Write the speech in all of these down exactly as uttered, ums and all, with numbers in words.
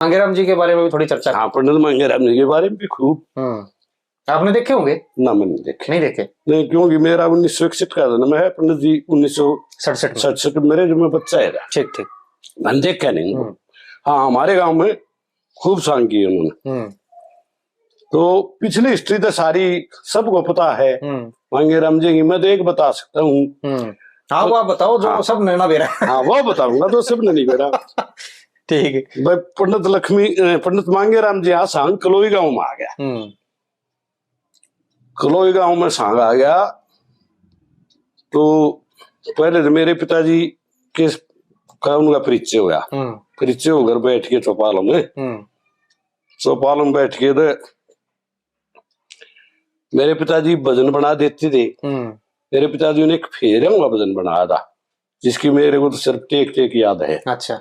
मांगेराम जी के बारे में भी थोड़ी चर्चा। हाँ, पंडित मांगेराम जी के बारे में भी खूब। हम्म। आपने देखे होंगे? ना, मैंने देखे। नहीं देखे? नहीं, क्योंकि मेरा उन्नीस सौ इकसठ का जन्म है, पंडित जी उन्नीस सौ सड़सठ में। सड़सठ मेरे जो मैं बच्चा है। ठीक, ठीक। मैंने देखा नहीं। हम्म। हाँ, हमारे गांव में खूब सांग किए उन्होंने। हम्म। तो पिछली हिस्ट्री तो सारी सबको पता है। हम्म। मांगेराम जी की मैं तो एक बता सकता हूँ। हम्म। हाँ, वो आप बताओ जो हाँ। सब नैना बेरा। हाँ, वो बताऊंगा तो सब नहीं बेरा। ठीक है। भाई, पंडित लक्ष्मी, अ, पंडित मांगेराम जी यहाँ सांग कलोई गांव में आ गया। हम्म। कलोई गांव में सांग आ गया तो पहले तो मेरे पिताजी के का उनका परिचय हुआ। हम्म। परिचय होकर बैठ के चौपाल में, हम्म। चौपाल में बैठ के तो मेरे पिताजी भजन बना देते थे। हम्म। मेरे पिताजी ने एक फेरा हुआ भजन बनाया था, जिसकी मेरे को तो सिर्फ टेक टेक याद है। अच्छा।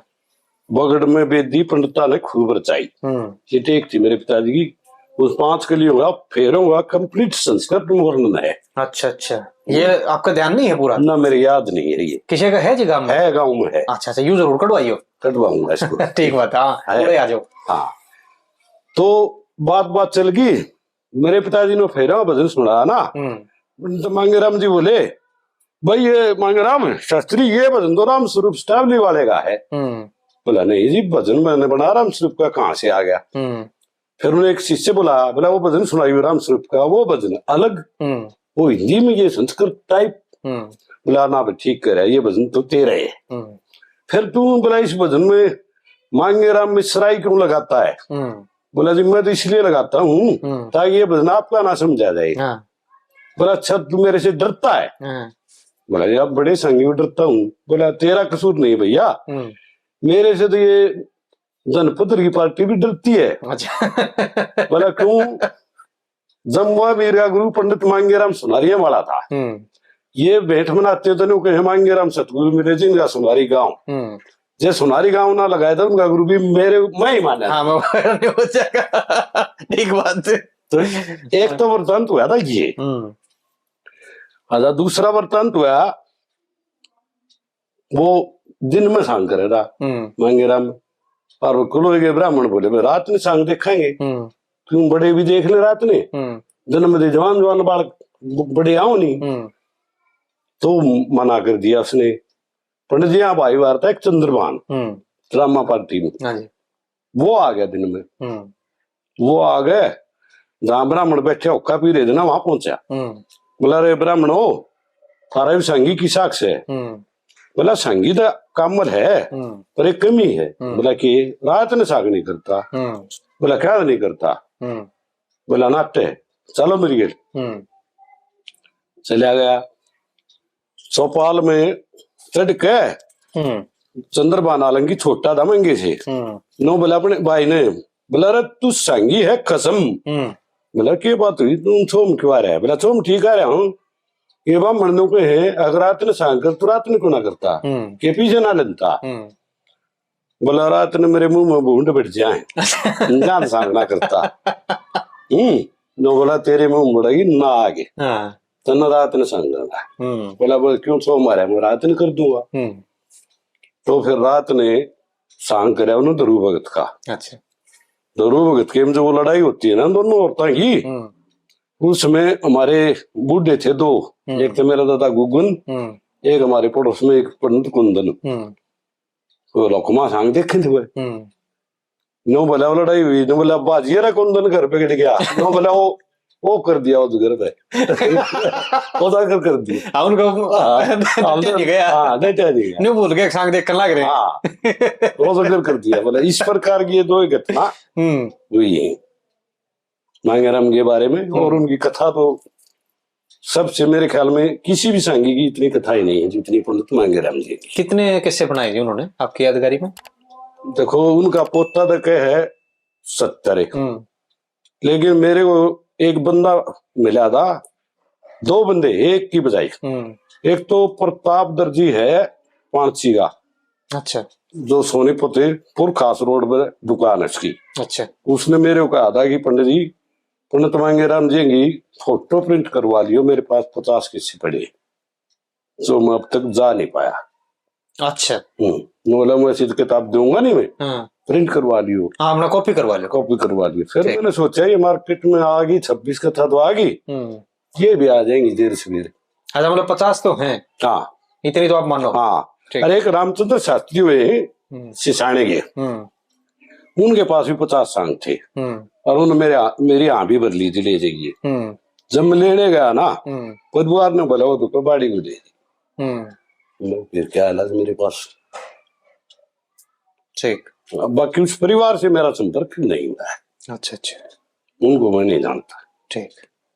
बगड़ में बेदी पंडिता ने खूब रचाई। हम्म। ये टेक थी मेरे पिताजी की। उस पांच कलियों का फेरों का कंप्लीट संस्कृत में वर्णन है। अच्छा, अच्छा। ये आपका ध्यान नहीं है पूरा? ना, मेरे याद नहीं है ये। किसी का है जी गांव में? है, गांव में है। अच्छा, अच्छा, यूं जरूर कढवाइयो। कढवाऊंगा इसको। ठीक बात है, हाँ, है। पूरे आ जाओ। हाँ। तो बात, बात चल गई, मेरे पिताजी ने फेरा भजन सुनाया ना, हम्म। तो मांगेराम जी बोले, "भाई, ये मांगेराम शास्त्री, ये भजन तो राम स्वरूप स्टावली वाले का है।" हम्म। बोला, "नहीं जी, भजन मैंने बना राम स्वरूप का, कहाँ से आ गया?" हम्म। फिर उन्हें एक शिष्य बोला, बोला, "वो भजन सुनाइयो राम स्वरूप का, वो भजन अलग, हम्म। वो हिंदी में, ये संस्कृत टाइप।" हम्म। बोला, "ना भाई, ठीक करे, ये भजन तो तेरा है।" हम्म। फिर तू बोला, "इस भजन में मांगेराम मिश्रा ही क्यों लगाता है?" हम्म। बोला, "जी, मैं तो इसलिए लगाता हूँ हम्म। ताकि ये भजन आपका ना समझा जाए।" हाँ। बोला, "अच्छा, तू मेरे से डरता है?" हाँ। बोला, "जी, आप बड़े सांगी हो, डरता हूँ।" बोला, "तेरा कसूर नहीं भैया, हम्म। मेरे से तो ये धनपत्र की पार्टी भी डरती है।" अच्छा। बोला, "क्यों?" जमुआ वीर का गुरु पंडित मांगेराम सुनारिया वाला था। हम्म। ये भेंट मनाते तो न्यू कहे, "मांगेराम सतगुरु मिले जिनका सुनारी गांव।" हम्म। जे सुनारी गांव ना लगाया था, उनका गुरु भी मेरे, मैं ही माना। हाँ, मैं नहीं हो जाएगा। ठीक बात है। तो एक तो वृत्तांत हुआ था ये। हम्म। अच्छा, दूसरा वृत्तांत हुआ, वो दिन में सांग करे था हम्म। मांगेराम, और वो कलोई के ब्राह्मण बोले, "भाई, रात में सांग देखेंगे, हम्म। तुम बड़े भी देख ले रात में, हम्म। दिन में तो जवान जवान बालक ब-, बड़े आओ नहीं।" हम्म। तो मना कर दिया उसने। पंडित जी, यहाँ भाई वार्ता एक चंद्रभान हम्म। ड्रामा पार्टी में, हाँ जी। वो आ गया दिन में। हम्म। वो आ गए, जहाँ ब्राह्मण बैठे होका पी रहे थे ना, वहां पहुंचा। हम्म। बोला, "रे ब्राह्मणो, थारा भी सांगी की साख से?" हम्म। बोला, "सांगी तो कामल है, हम्म। पर एक कमी है।" हम्म। बोला, "कि?" "रात ने साग नहीं करता।" हम्म। बोला, "क्या नहीं करता?" हम्म। बोला, "नाटे, चलो मेरी गेल।" हम्म। चला गया। चौपाल में चढ़ के हम्म। चंद्रभान आलंगी छोटा था मंगे से। हम्म। नो बोला अपने भाई ने, बोला, "अरे तू सांगी है कसम।" हम्म। बोला, "के बात हुई, तुम छोम क्यों आ रहा है?" बोला, "छोम ठीक आ रहा हूँ। ये ब्राह्मण नो कहे, अगर रात ने सांग कर, तो रात ने क्यों ना करता? हम्म। के पीछे ना लेता?" हम्म। बोला, "रात ने मेरे मुंह में भूंड बैठ जाए, जान सांग ना करता।" हम्म। नो बोला, "तेरे मुंह में बड़ाई ना आगे। हाँ। तन्ने रात ने सांग करना।" हम्म। बोला, "बोल, क्यों सो मारे, मैं रात ने कर दूंगा।" हम्म। तो फिर रात ने सांग करे उन्होंने ध्रुव भगत का। अच्छा। ध्रुव भगत के में जो वो लड़ाई होती है ना दोनों औरतां की, हम्म। उसमें हमारे बूढ़े थे दो, हम्म। एक तो मेरा दादा गुगन, हम्म। एक हमारे पड़ोस में एक पंडित कुंदन। हम्म। वो लकमा सांग देखे थे वो। हम्म। नो बोला वो लड़ाई हुई, नो बोला बाजी रे कुंदन घर पे गिर गया, नो बोला वो, वो कर दिया उस घर पे। वो जाकर कर दिया। हाँ, उनको हाँ, डटे हम तो, नहीं गया। हाँ, डटे नहीं गया। न्यू भूल गए, सांग देखने लग रहे हैं। हाँ, वो जाकर कर दिया। बोला इस प्रकार की ये दो ही घटना हम्म। हुई है मांगेराम के बारे में। हम्म। और उनकी कथा तो सबसे, मेरे ख्याल में किसी भी सांगी की इतनी कथाएं नहीं है जितनी पंडित मांगेराम जी की। कितने किस्से बनाए जी उन्होंने आपकी यादगारी में? देखो, उनका पोता तक है सत्तर, हम्म। लेकिन मेरे को एक बंदा मिला था, दो बंदे एक की बजाय। हम्म। एक तो प्रताप दर्जी है पाणसी का, अच्छा। जो सोनीपत पुरखास रोड पर दुकान है उसकी। अच्छा। उसने मेरे को कहा था कि पंडित जी, पंडित मांगेराम जी की फोटो प्रिंट करवा लियो, मेरे पास पचास किस्से पड़े, जो मैं अब तक जा नहीं पाया। अच्छा। हम्म। बोला, "मैं ऐसी तो किताब दूंगा नहीं मैं।" हाँ। प्रिंट करवा लियो, हाँ, अपना कॉपी करवा लो। कॉपी करवा लियो। फिर ठीक। मैंने सोचा, ये मार्केट में आ गई, छब्बीस कथा तो आ गई, हम्म। ये भी आ जाएंगी देर सवेर। अच्छा, मतलब पचास तो हैं, हाँ, इतनी तो आप मानो। हाँ। ठीक। अरे, एक रामचंद्र शास्त्री हुए हैं हम्म, सिसाने के, हम्म, उनके पास भी पचास सांग थे, हम्म, और उन्होंने मेरे, मेरी हाँ भी भर ली थी, ले जाइए। हम्म, जब मैं लेने गया ना, हम्म, परिवार ने बोला, वो तो बाड़ी को दे दी। हम्म, मैं, फिर क्या इलाज मेरे पास? ठीक। अब बाकी उस परिवार से मेरा संपर्क नहीं हुआ है, अच्छा, अच्छा, उनको मैं नहीं जानता। ठीक।